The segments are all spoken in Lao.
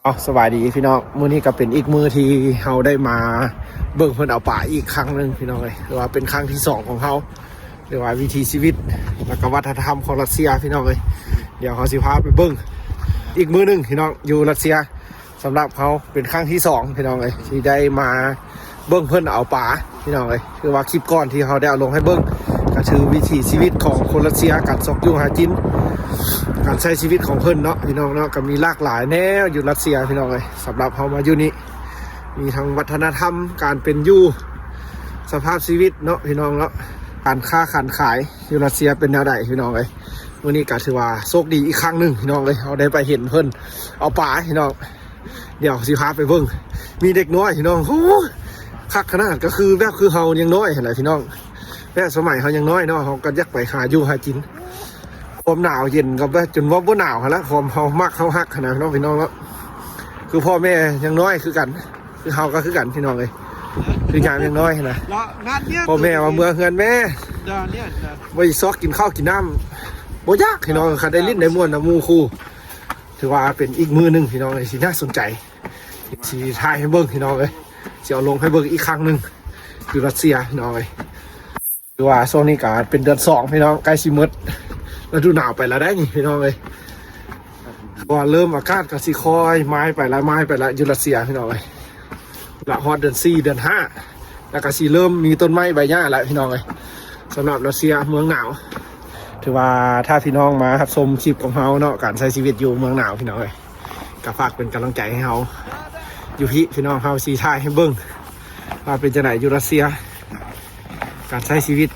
ເອົາ ສະບາຍດີພີ່ນ້ອງ, ມື້ນີ້ກໍເປັນອີກມື້ທີ່ເຮົາໄດ້ມາເບິ່ງເພິ່ນເອົາປາອີກຄັ້ງໜຶ່ງພີ່ນ້ອງເອີຍ, ຖືວ່າເປັນຄັ້ງທີສອງຂອງເຮົາ ຫຼືວ່າວິຖີຊີວິດ ແລ້ວກໍວັດທະນະທຳຂອງຣັດເຊຍພີ່ນ້ອງເອີຍ. ດຽວເຮົາຊິພາໄປເບິ່ງອີກມື້ໜຶ່ງພີ່ນ້ອງ ຢູ່ຣັດເຊຍ. ສຳລັບເຮົາເປັນຄັ້ງທີສອງພີ່ນ້ອງເອີຍ ທີ່ໄດ້ມາເບິ່ງເພິ່ນເອົາປາພີ່ນ້ອງເອີຍ. ຄືວ່າຄລິບກ່ອນທີ່ເຮົາໄດ້ເອົາລົງໃຫ້ເບິ່ງ ກໍຄືວິຖີຊີວິດຂອງຄົນຣັດເຊຍ ການຊອກຢູ່ຫາກິນ ການໃຊ້ຊີວິດຂອງເພິ່ນເນາະພີ່ນ້ອງເນາະ. ກໍມີຫຼາກຫຼາຍແນວຢູ່ຣັດເຊຍພີ່ນ້ອງເອີຍ. ສຳລັບເຮົາມາຢູ່ນີ້ ມີທັງວັດທະນະທຳ ການເປັນຢູ່ ສະພາບຊີວິດເນາະພີ່ນ້ອງເນາະ, ການຄ້າການຂາຍຢູ່ຣັດເຊຍເປັນແນວໃດພີ່ນ້ອງເອີຍ. ມື້ນີ້ກໍຖືວ່າໂຊກດີອີກຄັ້ງໜຶ່ງພີ່ນ້ອງເອີຍ, ເຮົາໄດ້ໄປເຫັນເພິ່ນເອົາປາພີ່ນ້ອງ. ດຽວຊິພາໄປເບິ່ງ ມີເດັກນ້ອຍພີ່ນ້ອງ. ໂອ້ ຄັກຂະໜາດ, ກໍຄືແບບຄືເຮົາຍັງນ້ອຍຫັ້ນແຫຼະພີ່ນ້ອງ, ແບບສະໄໝເຮົາຍັງນ້ອຍເນາະ ເຮົາກໍຢາກໄປຫາຢູ່ຫາກິນ. ຄວາມໜາວເຢັນກໍແບບຈົນເວົ້າບໍ່ໜາວຫັ້ນລະ, ຄວາມເຮົາມັກເຮົາຮັກຫັ້ນນະເນາະພີ່ນ້ອງເນາະ. ຄືພໍ່ແມ່ຍັງນ້ອຍຄືກັນ, ຄືເຮົາກໍຄືກັນພີ່ນ້ອງເອີຍ, ຄືຍາມຍັງນ້ອຍຫັ້ນນະ. ພໍ່ແມ່ວ່າເມືອເຮືອນແມ່ ບໍ່ຊິຊອກກິນເຂົ້າກິນນ້ຳ ບໍ່ຢາກພີ່ນ້ອງ, ຄັນໄດ້ຫຼິ້ນໄດ້ມ່ວນນຳໝູ່ຄູ່. ຖືວ່າເປັນອີກມື້ໜຶ່ງພີ່ນ້ອງເອີຍ ທີ່ໜ້າສົນໃຈ ຊິຖ່າຍໃຫ້ເບິ່ງພີ່ນ້ອງເອີຍ, ຊິເອົາລົງໃຫ້ເບິ່ງອີກຄັ້ງໜຶ່ງ ຢູ່ຣັດເຊຍພີ່ນ້ອງເອີຍ. ຄືວ່າຊ່ວງນີ້ກໍເປັນເດືອນສອງພີ່ນ້ອງ, ໃກ້ຊິໝົດລະດູໜາວໄປແລ້ວໄດ໋ນີ້ພີ່ນ້ອງເອີຍ. ກໍເລີ່ມ ອາກາດກໍຊິຄ່ອຍມາຍໄປລະ ມາຍໄປລະ ຢູ່ຣັດເຊຍພີ່ນ້ອງເອີຍ. ລະຮອດເດືອນສີ່ ເດືອນຫ້າ ລະກະຊິເລີ່ມມີຕົ້ນໄມ້ໃບຫຍ້າລະພີ່ນ້ອງເອີຍ. ສຳລັບຣັດເຊຍເມືອງໜາວ ຖືວ່າຖ້າພີ່ນ້ອງມາຮັບຊົມຄລິບຂອງເຮົາເນາະ ການໃຊ້ຊີວິດຢູ່ເມືອງໜາວພີ່ນ້ອງເອີຍ, ກະຝາກເປັນກຳລັງໃຈໃຫ້ເຮົາຢູ່ພີ້ພີ່ນ້ອງ. ເຮົາຊິຖ່າຍໃຫ້ເບິ່ງວ່າເປັນຈັ່ງໃດຢູ່ຣັດເຊຍ, ການໃຊ້ຊີວິດ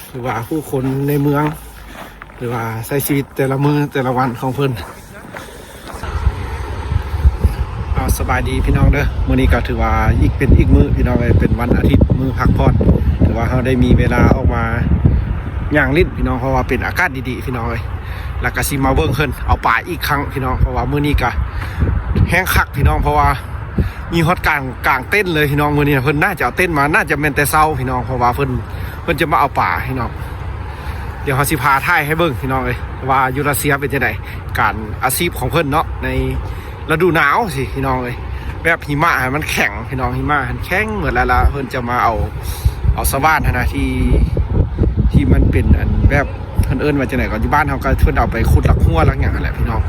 ຫຼືວ່າຜູ້ຄົນໃນເມືອງ ຫຼືວ່າໃຊ້ຊີວິດແຕ່ລະມື້ແຕ່ລະວັນຂອງເພິ່ນ. ເອົາ ສະບາຍດີພີ່ນ້ອງເດີ, ມື້ນີ້ກໍຖືວ່າອີກ ເປັນອີກມື້ພີ່ນ້ອງເອີຍ, ເປັນວັນອາທິດ ມື້ພັກຜ່ອນ. ຖືວ່າເຮົາໄດ້ມີເວລາອອກມາຍ່າງຫຼິ້ນພີ່ນ້ອງ, ເພາະວ່າເປັນອາກາດດີໆພີ່ນ້ອງເອີຍ. ແລ້ວກໍຊິມາເບິ່ງເພິ່ນເອົາປາອີກຄັ້ງພີ່ນ້ອງ, ເພາະວ່າມື້ນີ້ກໍແຮງຄັກພີ່ນ້ອງ, ເພາະວ່າມີຮອດການກາງເຕັນເລີຍພີ່ນ້ອງ. ມື້ນີ້ເພິ່ນໜ້າຈະເອົາເຕັນມາ ໜ້າຈະແມ່ນແຕ່ເຊົ້າພີ່ນ້ອງ, ເພາະວ່າເພິ່ນ ເພິ່ນຈະມາເອົາປາພີ່ນ້ອງ. ດຽວເຮົາຊິພາຖ່າຍໃຫ້ເບິ່ງພີ່ນ້ອງເອີຍ ວ່າຢູ່ຣັດເຊຍເປັນຈັ່ງໃດ ການອາຊີບຂອງເພິ່ນເນາະ ໃນລະດູໜາວຊີ້ພີ່ນ້ອງເອີຍ. ແບບຫິມະຫັ້ນມັນແຂງພີ່ນ້ອງ, ຫິມະຫັ້ນແຂງໝົດແລ້ວລະ ເພິ່ນຈະມາເອົາ ເອົາສະຫວ່ານຫັ້ນນະ ທີ່ ທີ່ມັນເປັນອັນແບບ ເພິ່ນເອີ້ນວ່າຈັ່ງໃດກໍ ຢູ່ບ້ານເຮົາກໍເພິ່ນເອົາໄປຂຸດລັກຮົ້ວລັກຫຍັງຫັ້ນແຫຼະພີ່ນ້ອງ.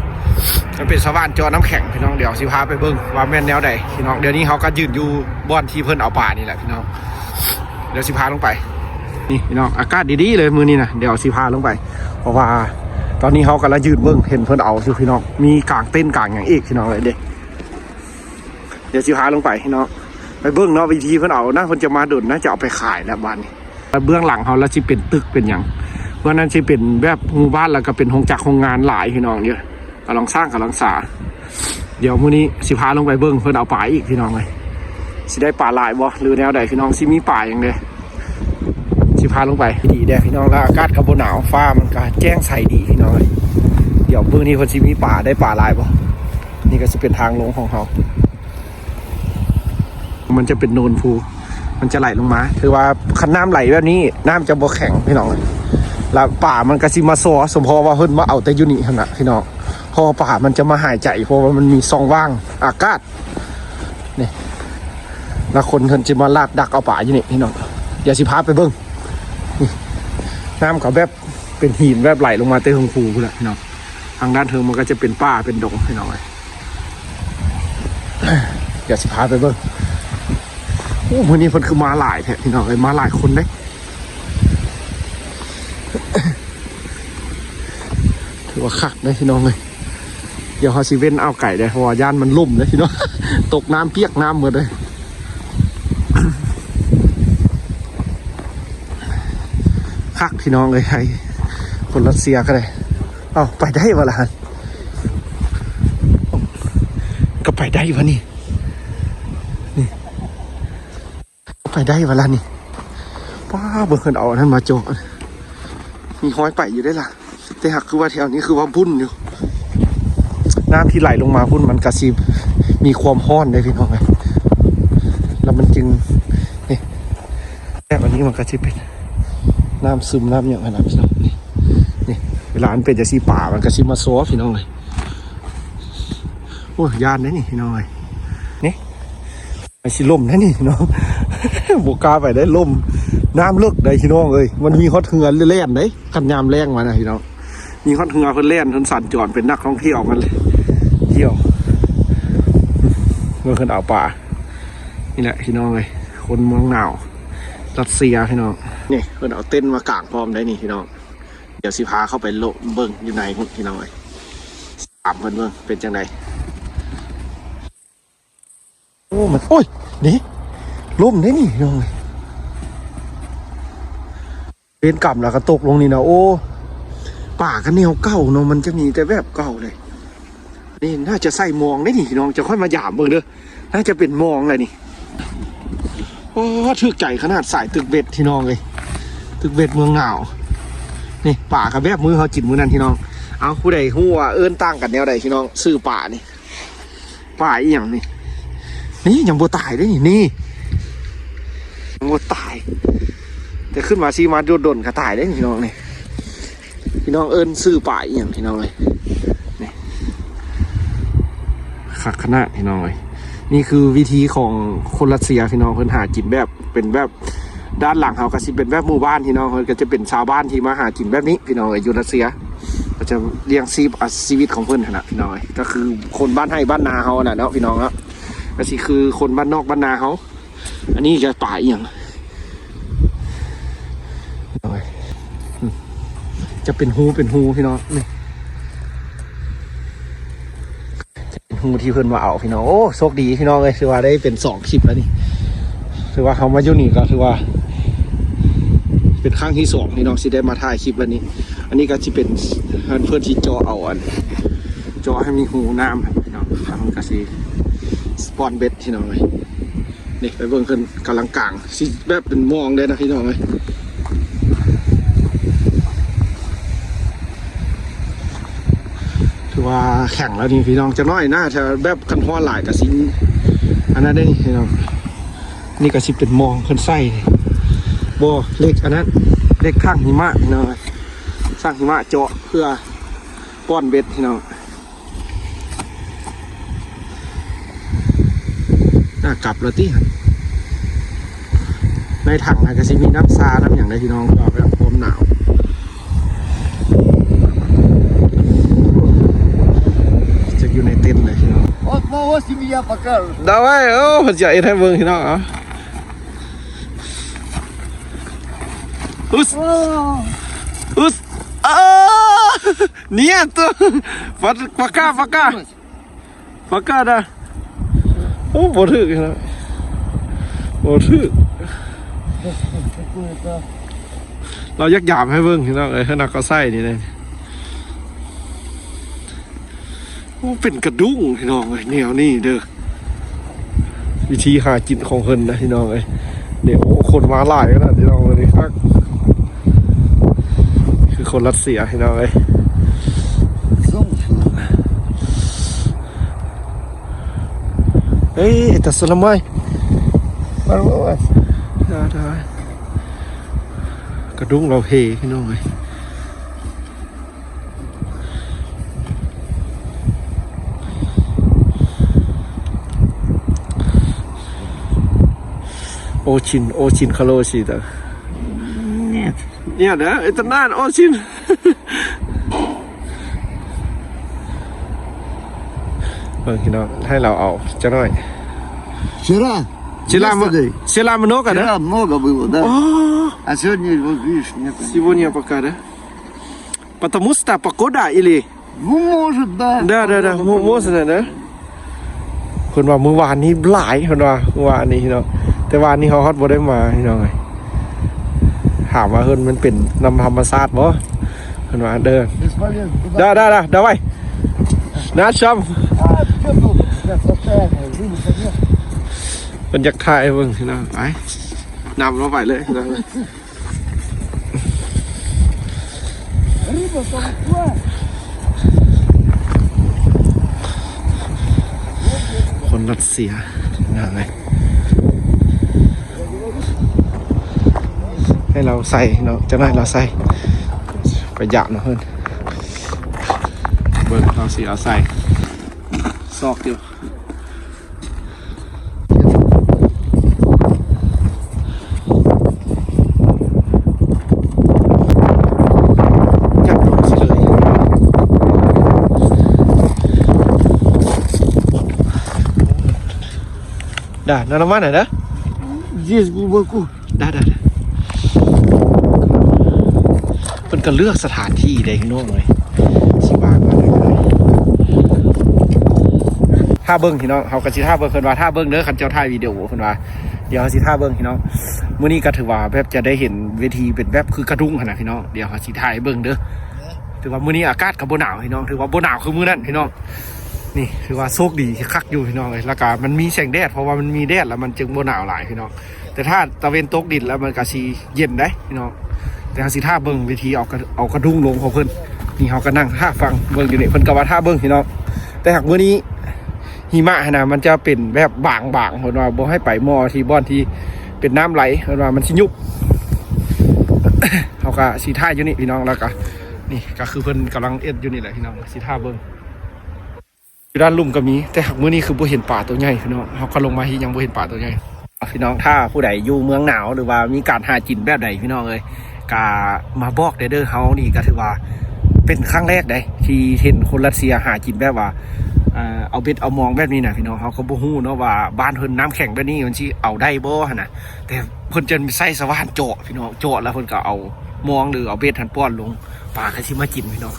ມັນເປັນສະຫວ່ານເຈາະນ້ຳແຂງພີ່ນ້ອງ. ດຽວຊິພາໄປເບິ່ງວ່າແມ່ນແນວໃດພີ່ນ້ອງ. ດຽວນີ້ເຮົາກໍຢືນຢູ່ບ່ອນທີ່ເພິ່ນເອົາປານີ້ແຫຼະພີ່ນ້ອງ. ດຽວຊິພາລົງໄປ. ນີ້ພີ່ນ້ອງ ອາກາດດີໆເລີຍມື້ນີ້ນະ, ດຽວຊິພາລົງໄປ ເພາະວ່າຕອນນີ້ເຮົາກຳລັງຢືນເບິ່ງ ເຫັນເພິ່ນເອົາຢູ່ພີ່ນ້ອງ. ມີກາງເຕັນກາງຫຍັງອີກພີ່ນ້ອງເອີຍເດ້. ດຽວຊິພາລົງໄປພີ່ນ້ອງ ໄປເບິ່ງເນາະ ວິທີເພິ່ນເອົານະ, ເພິ່ນຈະມາດົນນະ ຈະເອົາໄປຂາຍແລ້ວບາດນີ້. ແລ້ວເບື້ອງຫຼັງເຮົາລະຊິເປັນຕຶກເປັນຫຍັງ, ເບື້ອງນັ້ນຊິເປັນແບບໝູ່ບ້ານ ແລ້ວກໍເປັນໂຮງຈັກໂຮງງານຫຼາຍພີ່ນ້ອງເດີ. ກຳລັງສ້າງກຳລັງສາ. ດຽວມື້ນີ້ຊິພາລົງໄປເບິ່ງເພິ່ນເອົາປາອີກພີ່ນ້ອງເອີຍ. ຊິໄດ້ປາຫຼາຍບໍ່ ຫຼືແນວໃດພີ່ນ້ອງ, ຊິມີປາຫຍັງແດ່. ຊິພາລົງໄປ. ດີແດ່ພີ່ນ້ອງ, ແລ້ວອາກາດກໍບໍ່ໜາວ, ຟ້າມັນກໍແຈ້ງໃສດີພີ່ນ້ອງເອີຍ. ດຽວມື້ນີ້ເພິ່ນຊິມີປາ ໄດ້ປາຫຼາຍບໍ່. ນີ້ກໍຊິເປັນທາງລົງຂອງເຮົາ. ມັນຈະເປັນໂນນພູ ມັນຈະໄຫຼລົງມາ. ຖືວ່າຄັນນ້ຳໄຫຼແບບນີ້ ນ້ຳຈະບໍ່ແຂງພີ່ນ້ອງ, ແລ້ວປາມັນກໍຊິມາຊໍ ສົມພໍວ່າເພິ່ນມາເອົາແຕ່ຢູ່ນີ້ຫັ້ນນະພີ່ນ້ອງ. ເພາະວ່າປາມັນຈະມາຫາຍໃຈ ເພາະວ່າມັນມີຊ່ອງວ່າງອາກາດນີ້, ແລ້ວຄົນເພິ່ນຊິມາລາກດັກເອົາປາຢູ່ນີ້ພີ່ນ້ອງ. ດຽວຊິພາໄປເບິ່ງ. ນີ້ ນ້ຳກໍແບບເປັນຫີນ ແບບໄຫຼລົງມາແຕ່ເທິງພູພຸ້ນແຫຼະພີ່ນ້ອງ. ທາງດ້ານເທິງມັນກໍຈະເປັນປ່າເປັນດົງພີ່ນ້ອງເອີຍ. ດຽວຊິພາໄປເບິ່ງ. ໂອ້ ມື້ນີ້ເພິ່ນຄືມາຫຼາຍແທ້ພີ່ນ້ອງເອີຍ, ມາຫຼາຍຄົນເດ້. ຖືວ່າຄັກເດ້ພີ່ນ້ອງເອີຍ. ດຽວເຮົາຊິເວັ້ນອ່າວໄກເດ້ ເພາະວ່າຢ້ານມັນຫຼົ່ມເດ້ພີ່ນ້ອງ, ຕົກນ້ຳປຽກນ້ຳໝົດເດ້. ຄັກພີ່ນ້ອງເອີຍ, ໃຫ້ຄົນຣັດເຊຍກໍໄດ້. ເອົ້າ ໄປໄດ້ບໍ່ລະຫັ້ນ? ກໍໄປໄດ້ວະນີ້. ນີ້ ໄປໄດ້ວະລະນີ້. ປ້າ ເບິ່ງເພິ່ນເອົາອັນນັ້ນມາເຈາະ, ມີຮອຍໄປຢູ່ເດ້ລະ. ແຕ່ຫາກຄືວ່າແຖວນີ້ຄືວ່າບຸ້ນຢູ່. ນ້ຳທີ່ໄຫຼລົງມາພຸ້ນ ມັນກະຊິມີຄວາມຮ້ອນເດ້ພີ່ນ້ອງເອີຍ, ແລ້ວມັນຈຶ່ງ ນີ້ ແບບອັນນີ້ມັນກະຊິເປັນນ້ຳຊຶມນ້ຳຫຍັງຫັ້ນນະພີ່ນ້ອງ. ນີ້ ນີ້ ເວລາມັນເປັນຈັ່ງຊີ້ ປາມັນກະຊິມາຊໍພີ່ນ້ອງເອີຍ. ໂອ້ຍ ຢ້ານເດ້ນີ້ພີ່ນ້ອງເອີຍ ນີ້ ໄປຊິລົ້ມໄດ໋ນີ້ພີ່ນ້ອງ ບໍ່ກ້າໄປໄດ໋ ລົ້ມ ນ້ຳເລິກໄດ໋ພີ່ນ້ອງເອີຍ ມັນມີຮອດເຮືອແລ່ນໄດ໋ ຄັນຍາມແລ້ງມານະພີ່ນ້ອງ ມີຮອດເຮືອເພິ່ນແລ່ນ ເພິ່ນສັນຈອນເປັນນັກທ່ອງທ່ຽວ ມັນທ່ຽວ ເບິ່ງເພິ່ນເອົາປາ ນີ້ແຫຼະພີ່ນ້ອງເອີຍ ຄົນເມືອງໜາວ ຣັດເຊຍພີ່ນ້ອງ ນີ້ເພິ່ນເອົາເຕັນມາກາງພ້ອມໄດ໋ນີ້ພີ່ນ້ອງ ດຽວຊິພາເຂົ້າໄປເບິ່ງຢູ່ໃນພຸ້ນພີ່ນ້ອງເອີຍ ຖາມເພິ່ນເບິ່ງເປັນຈັ່ງໃດ ໂອ້ ມັນ ໂອ້ຍ ນີ້ ລົ້ມເດ້ນີ້ພີ່ນ້ອງເອີຍ ເວນກຳລະກະຕົກລົງນີ້ນະ ໂອ້ ປາກະແນວເກົ່າເນາະ ມັນຈະມີແຕ່ແບບເກົ່າເລີຍ ນີ້ໜ້າຈະໃສ່ມອງເດ້ນີ້ພີ່ນ້ອງ ຈະຄ່ອຍມາຢາມເບິ່ງເດີ ໜ້າຈະເປັນມອງແຫຼະນີ້ ໂອ້ ຖືກໃຈຂະໜາດສາຍຕຶກເບັດພີ່ນ້ອງເອີຍ ຕຶກເບັດເມືອງໜາວ ນີ້ປາກະແບບມື້ເຮົາກິນມື້ນັ້ນພີ່ນ້ອງ ເອົ້າ ຜູ້ໃດຮູ້ວ່າເອີ້ນຕ່າງກັນແນວໃດພີ່ນ້ອງ ຊື່ປານີ້ ປາອີ່ຫຍັງນີ້ ນີ້ຍັງບໍ່ຕາຍເດ້ນີ້ ນີ້ຍັງບໍ່ຕາຍ ແຕ່ຂຶ້ນມາຊີມາໂດນໆກະຕາຍເດ້ພີ່ນ້ອງນີ້ ພີ່ນ້ອງເອີ້ນຊື່ປາອີ່ຫຍັງພີ່ນ້ອງເອີຍ ນີ້ ຄັກຂະໜາດພີ່ນ້ອງເອີຍ ນີ້ຄືວິທີຂອງຄົນຣັດເຊຍພີ່ນ້ອງ ເພິ່ນຫາກິນແບບ ເປັນແບບ ດ້ານຫຼັງເຮົາກະຊິເປັນແບບໝູ່ບ້ານພີ່ນ້ອງ ເພິ່ນກະຈະເປັນຊາວບ້ານທີ່ມາຫາກິນແບບນີ້ພີ່ນ້ອງເອີຍ ຢູ່ຣັດເຊຍ ກະຈະລ້ຽງຊີບ ອາ ຊີວິດຂອງເພິ່ນຫັ້ນນະພີ່ນ້ອງເອີຍ ກະຄືຄົນບ້ານໄຮ່ບ້ານນາເຮົາຫັ້ນນະເນາະພີ່ນ້ອງເນາະ ກະຊິຄືຄົນບ້ານນອກບ້ານນາເຮົາ ອັນນີ້ຈະປາອີ່ຫຍັງ ໂອ້ຍ ຈະເປັນຮູເປັນຮູພີ່ນ້ອງ ນີ້ ຈະເປັນຮູທີ່ເພິ່ນວ່າເອົາພີ່ນ້ອງ ໂອ້ ໂຊກດີພີ່ນ້ອງເອີຍ ຖືວ່າໄດ້ເປັນສອງຄລິບແລ້ວນີ້ ຖືວ່າເຮົາມາຢູ່ນີ້ກະຖືວ່າ ເປັນຄັ້ງທີສອງພີ່ນ້ອງ ຊິໄດ້ມາຖ່າຍຄລິບແບບນີ້ ອັນນີ້ກະຊິເປັນ ເພິ່ນຊິເຈາະເອົາ ອັນ ເຈາະໃຫ້ມີຮູນ້ຳພີ່ນ້ອງ ເພິ່ນກະຊິປ້ອນເບັດພີ່ນ້ອງເອີຍ ນີ້ໄປເບິ່ງເພິ່ນກຳລັງກາງ ຊິແບບເປັນມອງເດ້ນະພີ່ນ້ອງເອີຍ ຖືວ່າແຂງແລ້ວນີ້ພີ່ນ້ອງ ຈັກໜ້ອຍໜ້າຈະແບບຄັນຮ້ອນຫຼາຍກະຊິ ອັນນັ້ນເດ້ນີ້ພີ່ນ້ອງ ນີ້ກະຊິເປັນມອງເພິ່ນໃສ່ ບໍ່ ເຫຼັກອັນນັ້ນ ເຫຼັກຖັງຫິມະພີ່ນ້ອງ ຖັງຫິມະເຈາະເພື່ອປ້ອນເບັດພີ່ນ້ອງ ອ່າ ກັບແລ້ວຕິ ໃນຖັງຫັ້ນກະຊິມີນ້ຳຊານ້ຳຫຍັງໃດ໋ພີ່ນ້ອງ ເພື່ອແບບຄວາມໜາວ ຈະຢູ່ໃນເຕັນເລີຍພີ່ນ້ອງ Вот моего семья покажет. Давай, ໂອ້ ເພິ່ນຈະເຮັດໃຫ້ເບິ່ງພີ່ນ້ອງ ເອົາ ອຸດ О. ອຸດ ອ່າ Нет! Пока, пока. Пока, да. ໂອ້ ບໍ່ຖືກນະ ບໍ່ຖືກ Какое-то. ລາວຢາກຢາມໃຫ້ເບິ່ງພີ່ນ້ອງເອີຍ ເຮັດໜັກກໍໃສ່ນີ້ເດ້ ໂອ້ ເປັນກະດຸ້ງພີ່ນ້ອງເອີຍ ແນວນີ້ເດີ ວິທີຫາກິນຂອງເພິ່ນນະພີ່ນ້ອງເອີຍ ນີ້ ໂອ້ ຄົນມາຫຼາຍຂະໜາດພີ່ນ້ອງເອີຍ ຄັກ ຄືຄົນຣັດເຊຍພີ່ນ້ອງເອີຍ ເອີຍ ເອດຕາສະລະໄມ Здорово. ໄດ້ໆ ກະດຸ້ງລາວເພພີ່ນ້ອງເອີຍ Очень, очень хороший, да. Нет. Нет, да? Это надо очень. ເບິ່ງພີ່ນ້ອງ ໃຫ້ລາວເອົາຈັກໜ້ອຍ Вчера. Вчера м-, Yesterday. Вчера много, да? Вчера много было, да. А сегодня, вот видишь, нет. Сегодня пока, да? Потому что погода или Ну, может, да. Да, да, да. Погода, мо-, погода. Можно, да. ເພິ່ນວ່າມື້ວານນີ້ຫຼາຍ ເພິ່ນວ່າມື້ວານນີ້ເນາະ ແຕ່ວານນີ້ເຮົາຮອດບໍ່ໄດ້ມາພີ່ນ້ອງເອີຍ ຖາມວ່າເພິ່ນມັນເປັນນຳທຳມະຊາດບໍ່ ເພິ່ນວ່າເດີ Бесполезно. Да, да, да, давай. На чем? А, чё тут? Сейчас состояние, выбора нет. ເພິ່ນຢາກຖ່າຍໃຫ້ເບິ່ງພີ່ນ້ອງ ໄປ ນຳເຮົາໄປເລີຍພີ່ນ້ອງ. ຄົນຣັດເຊຍນະ ໃຫ້ລາວໃສ່ເນາະ ຈັກໜ້ອຍລາວໃສ່ ໄປຢາມນຳເພິ່ນ ເບິ່ງລາວຊິເອົາໃສ່. ຊອກຢູ່ ຈັບລົງຊິເລີຍ ດາ ນ້ຳມັນນະເດີ Здесь глубоко. ໄດ້ໆ ເພິ່ນກໍເລືອກສະຖານທີ່ໄດ້ພີ່ນ້ອງເອີຍ ຊິວ່າມາໄດ້ກໍໄດ້ ຖ້າເບິ່ງພີ່ນ້ອງ ເຮົາກໍຊິຖ້າເບິ່ງ ເພິ່ນວ່າຖ້າເບິ່ງເດີ ຄັນເຈົ້າຖ່າຍວິດີໂອ ເພິ່ນວ່າ ດຽວເຮົາຊິຖ້າເບິ່ງພີ່ນ້ອງ ມື້ນີ້ກໍຖືວ່າແບບຈະໄດ້ເຫັນເວທີເປັນແບບຄືກະດຸງຫັ້ນນະພີ່ນ້ອງ ດຽວເຮົາຊິຖ່າຍໃຫ້ເບິ່ງເດີ ຖືວ່າມື້ນີ້ອາກາດກໍບໍ່ໜາວພີ່ນ້ອງ ຖືວ່າບໍ່ໜາວຄືມື້ນັ້ນພີ່ນ້ອງ ນີ້ຖືວ່າໂຊກດີຄັກຢູ່ພີ່ນ້ອງເອີຍ ແລ້ວກໍມັນມີແສງແດດ ເພາະວ່າມັນມີແດດແລ້ວມັນຈຶ່ງບໍ່ໜາວຫຼາຍພີ່ນ້ອງ ແຕ່ຖ້າຕາເວັນຕົກດິນແລ້ວມັນກໍຊິເຢັນໄດ໋ພີ່ນ້ອງ ແຕ່ເຮົາຊິຖ້າເບິ່ງວິທີເອົາກະ ເອົາກະດຸງລົງຂອງເພິ່ນ ນີ້ເຮົາກໍນັ່ງຖ້າຟັງເບິ່ງຢູ່ນີ້ ເພິ່ນກໍວ່າຖ້າເບິ່ງພີ່ນ້ອງ ແຕ່ຫາກມື້ນີ້ຫິມະຫັ້ນນະ ມັນຈະເປັນແບບບາງໆ ເພິ່ນວ່າບໍ່ໃຫ້ໄປໝໍ່ທີ່ບ່ອນທີ່ເປັນນ້ຳໄຫຼ ເພິ່ນວ່າມັນຊິຍຸບ ເຮົາກໍຊິຖ້າຢູ່ນີ້ພີ່ນ້ອງ ແລ້ວກໍ ນີ້ກໍຄືເພິ່ນກຳລັງເຮັດຢູ່ນີ້ແຫຼະພີ່ນ້ອງ ຊິຖ້າເບິ່ງ ຢູ່ດ້ານລຸ່ມກໍມີ ແຕ່ຫາກມື້ນີ້ຄືບໍ່ເຫັນປາໂຕໃຫຍ່ພີ່ນ້ອງ ເຮົາກໍລົງມາທີ່ຍັງບໍ່ເຫັນປາໂຕໃຫຍ່ ພີ່ນ້ອງ ຖ້າຜູ້ໃດຢູ່ເມືອງໜາວ ຫຼືວ່າມີການຫາກິນແບບໃດພີ່ນ້ອງເອີຍ ກໍມາບອກແດ່ເດີ ເຮົານີ້ກໍຖືວ່າເປັນຄັ້ງແລກໃດ໋ ທີ່ເຫັນຄົນຣັດເຊຍຫາກິນແບບວ່າ ເອີ ເອົາເບັດເອົາມອງແບບນີ້ນະພີ່ນ້ອງ ເຮົາກໍບໍ່ຮູ້ເນາະວ່າບ້ານເພິ່ນນ້ຳແຂງແບບນີ້ມັນຊິເອົາໄດ້ບໍ່ຫັ້ນນະ ແຕ່ເພິ່ນຈະໃຊ້ສະຫວ່ານເຈາະພີ່ນ້ອງ ເຈາະແລ້ວເພິ່ນກໍເອົາມອງ ຫຼືເອົາເບັດຫັ້ນປ້ອນລົງ ປາກໍຊິມາກິນພີ່ນ້ອງ.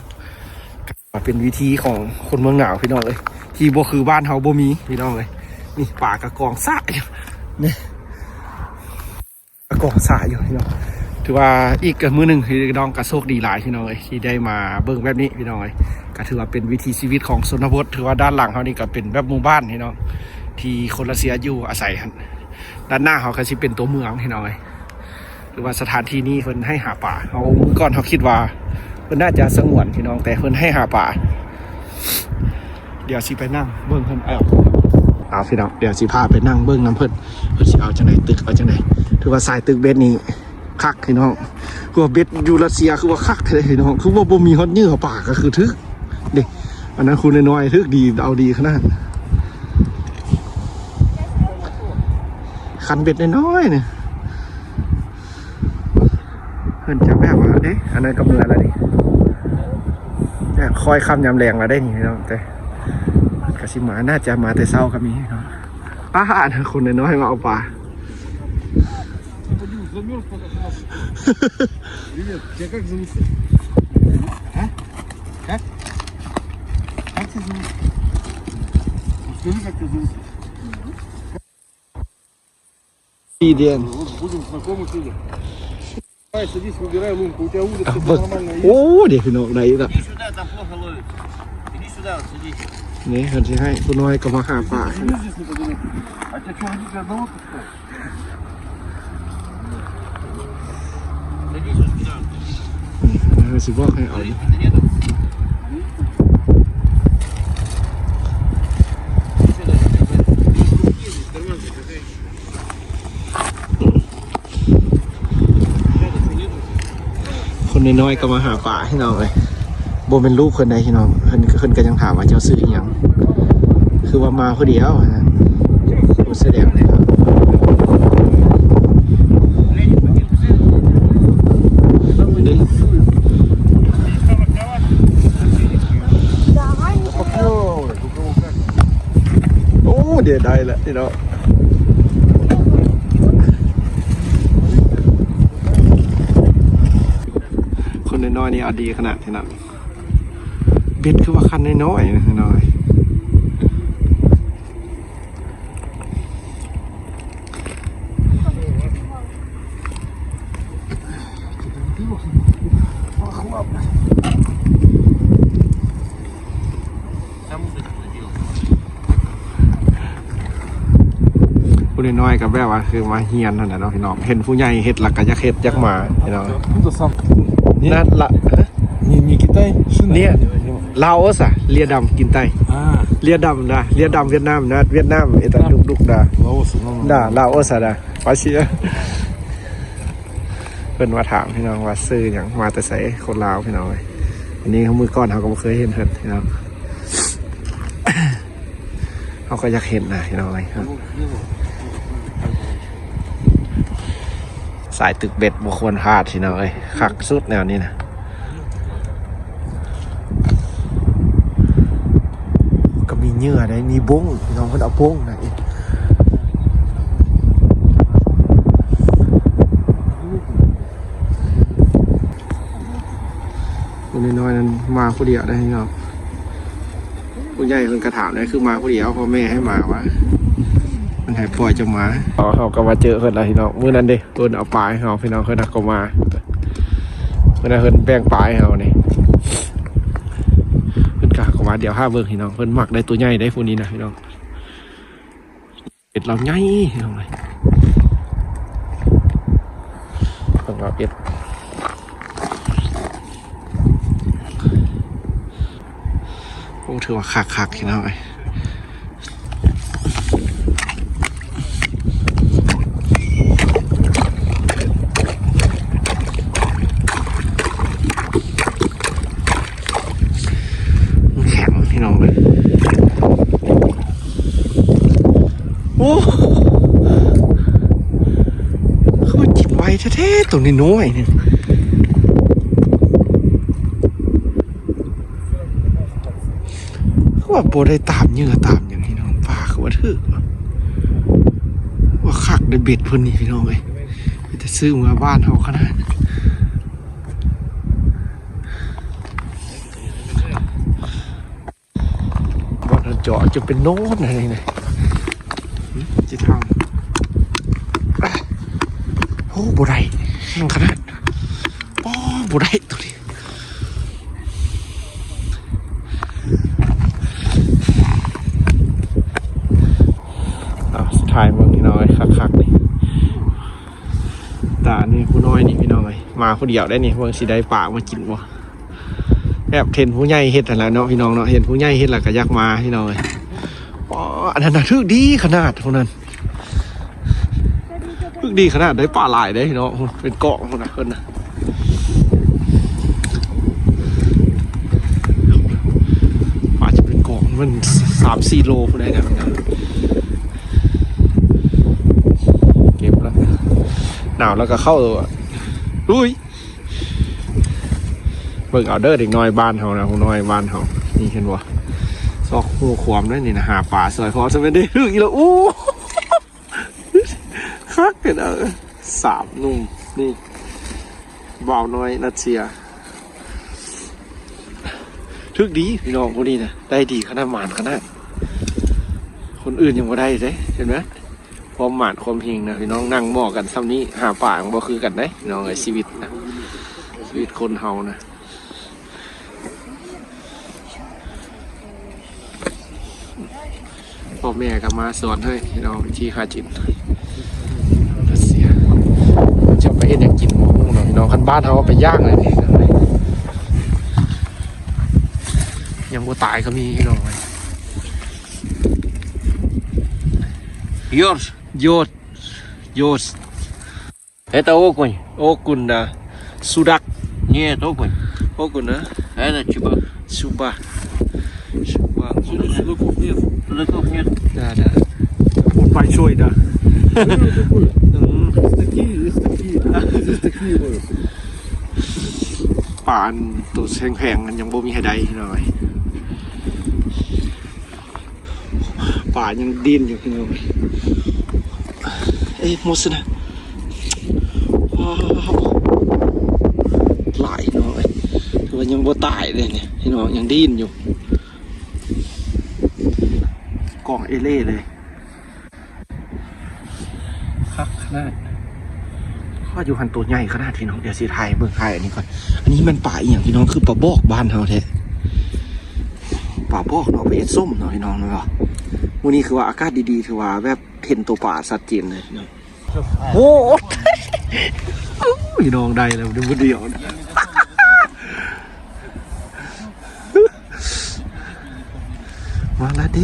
ເປັນວິຖີຂອງຄົນເມືອງໜາວພີ່ນ້ອງເອີຍ ທີ່ບໍ່ຄືບ້ານເຮົາ ບໍ່ມີພີ່ນ້ອງເອີຍ ນີ້ປາກະກອງສະຢູ່ ນີ້ກະກອງສະຢູ່ພີ່ນ້ອງ ຖືວ່າອີກມື້ໜຶ່ງພີ່ນ້ອງກະໂຊກດີຫຼາຍພີ່ນ້ອງເອີຍ ທີ່ໄດ້ມາເບິ່ງແບບນີ້ພີ່ນ້ອງເອີຍ ກະຖືວ່າເປັນວິຖີຊີວິດຂອງຊົນນະບົດ ຖືວ່າດ້ານຫຼັງເຮົານີ້ກະເປັນແບບໝູ່ບ້ານພີ່ນ້ອງ ທີ່ຄົນຣັດເຊຍຢູ່ອາໄສຫັ້ນ ດ້ານໜ້າເຮົາກະຊິເປັນຕົວເມືອງພີ່ນ້ອງເອີຍ. ຫຼືວ່າສະຖານທີ່ນີ້ເພິ່ນໃຫ້ຫາປາ ເຮົາ ມື້ກ່ອນເຮົາຄິດວ່າເພິ່ນໜ້າຈະສະຫງວນພີ່ນ້ອງ ແຕ່ເພິ່ນໃຫ້ຫາປາ ດຽວຊິໄປນັ່ງເບິ່ງເພິ່ນ ເອົາ ເອົາພີ່ນ້ອງ ດຽວຊິພາໄປນັ່ງເບິ່ງນຳເພິ່ນ ເພິ່ນຊິເອົາຈັ່ງໃດ ຕຶກເອົາຈັ່ງໃດ ຖືວ່າສາຍຕຶກເບັດນີ້ຄັກພີ່ນ້ອງ ຄືວ່າເບັດຢູ່ຣັດເຊຍຄືວ່າຄັກແທ້ພີ່ນ້ອງ ຄືວ່າບໍ່ມີຮອດເຫຍື່ອປາກໍຄືຖືກເດ້ ອັນນັ້ນຄູນ້ອຍໆຖືກດີ ເອົາດີຂະໜາດ ຄັນເບັດນ້ອຍໆນີ້. ເພິ່ນຈະແບບວ່າ ເດ້ ອັນນັ້ນກໍເມືອແລ້ວນີ້ ແບບຄ່ອຍຄ່ຳຍາມແລງແລ້ວເດ້ນີ້ພີ່ນ້ອງ ແຕ່ກໍຊິມາ ໜ້າຈະມາແຕ່ເຊົ້າກໍມີເນາະ ອາຫານຄົນນ້ອຍໆມາເອົາປາ Привет, тебя как зовут? А? Как? Как тебя зовут? Ну, скажи, как тебя зовут? ປີເດືອນ Вот будем знакомы, Федя. Давай, садись, выбирай лунку. У тебя улица, всё нормально есть? ໂອ້ ເດ້ພີ່ນ້ອງ ໄດ້ຢູ່ລະ Иди сюда, там плохо ловится. Иди сюда, вот садись. ນີ້ເພິ່ນຊິໃຫ້ຜູ້ນ້ອຍກໍມາຫາປາ Садись здесь неподалёку. А тебя чё, родители одного пускают? ຄົນນ້ອຍໆກໍມາຫາປາພີ່ນ້ອງເອີຍ ບໍ່ແມ່ນລູກເພິ່ນໃດພີ່ນ້ອງ ເພິ່ນ ເພິ່ນກໍຍັງຖາມວ່າເຈົ້າຊື່ອີ່ຫຍັງ ຄືວ່າມາຜູ້ດຽວຫັ້ນນະ ບໍ່ສະແດງເລີຍເນາະ ໂອ້ ດຽວໄດ້ແລ້ວພີ່ນ້ອງ ຄົນນ້ອຍໆນີ້ເອົາດີຂະໜາດ ເຫັນນະ ເບັດຄືວ່າຄັນນ້ອຍໆ ນ້ອຍໆ. ຜູ້ນ້ອຍໆກໍແບບວ່າຄືມາຮຽນຫັ້ນແຫຼະເນາະພີ່ນ້ອງ ເຫັນຜູ້ໃຫຍ່ເຮັດແລ້ວກໍຢາກເຮັດຢາກມາພີ່ນ້ອງ ນັ້ນລະ Китай. ລາໂອສ ລຽດຳ ກິນໄຕ ລຽດຳ ລຽດຳ ຫວຽດນາມ ຫວຽດນາມ ເອຕາດຸກໆ ລາໂອສ ລາໂອສ ປາເຊຍ ເພິ່ນມາຖາມພີ່ນ້ອງວ່າຊື່ຫຍັງ ມາແຕ່ໃສ ຄົນລາວພີ່ນ້ອງເອີຍ ອັນນີ້ມື້ກ່ອນເຮົາກໍບໍ່ເຄີຍເຫັນເພິ່ນພີ່ນ້ອງ. ເຮົາກໍຢາກເຫັນນະພີ່ນ້ອງເອີຍ. ສາຍຕຶກເບັດບໍ່ຄວນພາດພີ່ນ້ອງເອີຍ, ຄັກສຸດແນວນີ້ນະ. ກໍມີເຫຍື່ອໄດ໋ ມີບົ້ງພີ່ນ້ອງ, ເພິ່ນເອົາບົ້ງນະ. ຜູ້ນ້ອຍໆນັ້ນມາຜູ້ດຽວໄດ໋ພີ່ນ້ອງ. ຜູ້ໃຫຍ່ເພິ່ນກໍຖາມໄດ໋ ຄືມາຜູ້ດຽວ ພໍ່ແມ່ໃຫ້ມາວະ, ມັນໃຫ້ພໍ່ເຈົ້າມາ. ເຮົາກໍມາເຈີເພິ່ນລະພີ່ນ້ອງ. ມື້ນັ້ນເດ້ ເພິ່ນເອົາປາໃຫ້ເຮົາພີ່ນ້ອງ, ເພິ່ນກໍມາ ເພິ່ນ ເພິ່ນແບ່ງປາໃຫ້ເຮົານີ້. ເພິ່ນກໍ ກໍມາ ດຽວຫາເບິ່ງພີ່ນ້ອງ. ເພິ່ນມັກໄດ້ໂຕໃຫຍ່ໄດ໋ຜູ້ນີ້ນະພີ່ນ້ອງ. ເບັດລາວໃຫຍ່ພີ່ນ້ອງເອີຍ, ເບິ່ງລາວເບັດ. ໂອ້ ຖືວ່າຄັກໆ ພີ່ນ້ອງເອີຍ. ແຂງພີ່ນ້ອງເອີຍ. ໂອ້ ຄືວ່າກິນໄວແທ້ໆ ໂຕນ້ອຍໆນີ້. ຄືວ່າບໍ່ໄດ້ຕາມເຫຍື່ອຕາມຫຍັງພີ່ນ້ອງ, ປາຄືວ່າຖືກ ວ່າຄັກເດ້ເບັດເພິ່ນນີ້ພີ່ນ້ອງເອີຍ. ເປັນຕາຊື້ເມືອບ້ານເຮົາຂະໜາດ. ບ່ອນເຮົາເຈາະຈະເປັນໂນນອັນນີ້ນະ. ຊິທາງ ໂອ້ ບໍ່ໄດ້ ຂະໜາດ ອໍ ບໍ່ໄດ້ໂຕນີ້. ເອົາ ສຸດທ້າຍເບິ່ງພີ່ນ້ອງເອີຍ ຄັກໆ ນີ້. ຕານີ້ຜູ້ນ້ອຍນີ້ພີ່ນ້ອງເອີຍ ມາຜູ້ດຽວໄດ໋ນີ້. ເບິ່ງຊິໄດ້ປາມາກິນບໍ່? ແບບເຫັນຜູ້ໃຫຍ່ເຮັດຫັ້ນແຫຼະເນາະພີ່ນ້ອງເນາະ, ເຫັນຜູ້ໃຫຍ່ເຮັດແລ້ວກໍຢາກມາພີ່ນ້ອງເອີຍ. ອໍ ອັນນັ້ນນະ ຖືກດີຂະໜາດ ພວກນັ້ນ ຖືກດີຂະໜາດ, ໄດ້ປາຫຼາຍເດ້ພີ່ນ້ອງ. ເປັນກອງພຸ້ນນະເພິ່ນນະ, ປາຈະເປັນກອງ ມັນສາມສີ່ໂລພຸ້ນໄດ໋ນະ. ເກັບລະ ໜາວແລ້ວກໍເຂົ້າ ລຸຍ. ເບິ່ງເອົາເດີ ເດັກນ້ອຍບ້ານເຮົານະ, ຜູ້ນ້ອຍບ້ານເຮົານີ້ ເຫັນບໍ່? ຊອກຮູຂວາມໄດ້ນີ້ນະ, ຫາປາຊ່ອຍພໍ່ຊ່ອຍແມ່ເດ້. ຖືກອີກແລ້ວ. ໂອ້ ຄັກເດ້. ສາມໜຸ່ມນີ້ ບ່າວນ້ອຍຣັດເຊຍ ຖືກດີພີ່ນ້ອງ. ຜູ້ນີ້ນະ ໄດ້ດີຂະໜາດ, ໝານຂະໜາດ, ຄົນອື່ນຍັງບໍ່ໄດ້ເດ້. ເຫັນບໍ່? ຄວາມໝານຄວາມເຮັງນະພີ່ນ້ອງ, ນັ່ງໝໍ້ກັນຊ່ຳນີ້ ຫາປາຍັງບໍ່ຄືກັນເດ້ພີ່ນ້ອງເອີຍ. ຊີວິດນະ ຊີວິດຄົນເຮົານະ. ພໍ່ແມ່ກໍມາສອນໃຫ້ພີ່ນ້ອງ ວິທີຫາກິນຣັດເຊຍ. ຈະໄປເຮັດຫຍັງກິນບໍ່ຮູ້ເນາະພີ່ນ້ອງ, ຄັນບ້ານເຮົາເອົາໄປຍ່າງເລີຍນີ້. ຍັງບໍ່ຕາຍກໍມີພີ່ນ້ອງ. Ёрш. Ёрш. Ёрш. Это окунь. Окунь, да. Судак. Нет, окунь. Окунь, да? Это чебак. Чебак. Чебак. Судаков нет. Судаков нет. Да, да. Он большой, да. М. Есть такие, есть такие. Есть такие выросты. ປາອັນໂຕແພງໆ ມັນຍັງບໍ່ມີໃຫ້ໄດ້ໜ້ອຍ. ປາຍັງດີ້ນຢູ່ພີ່ນ້ອງ. ເອີ ໝົດຊະນະ. ວ້າວ ຫຼາຍເນາະ, ແຕ່ວ່າຍັງບໍ່ຕາຍເດ້ນີ້ພີ່ນ້ອງ, ຍັງດີ້ນຢູ່. ກອງເອເລ່ເລີຍ. ຄັກຂະໜາດ. ວ່າຢູ່ຫັ້ນໂຕໃຫຍ່ຂະໜາດພີ່ນ້ອງ. ດຽວຊິຖ່າຍເບິ່ງ ຖ່າຍອັນນີ້ກ່ອນ. ອັນນີ້ແມ່ນປາອີ່ຫຍັງພີ່ນ້ອງ? ຄືປາບອກບ້ານເຮົາແທ້. ປາບອກເນາະ, ເອົາໄປເຮັດສົ້ມເນາະພີ່ນ້ອງເນາະ. ມື້ນີ້ຄືວ່າອາກາດດີໆ ຖືວ່າແບບເຫັນໂຕປາຊັດເຈນເລີຍພີ່ນ້ອງ. ໂອ້ ພີ່ນ້ອງໄດ້ແລ້ວ ມື້ດຽວ. ມາລະເດ.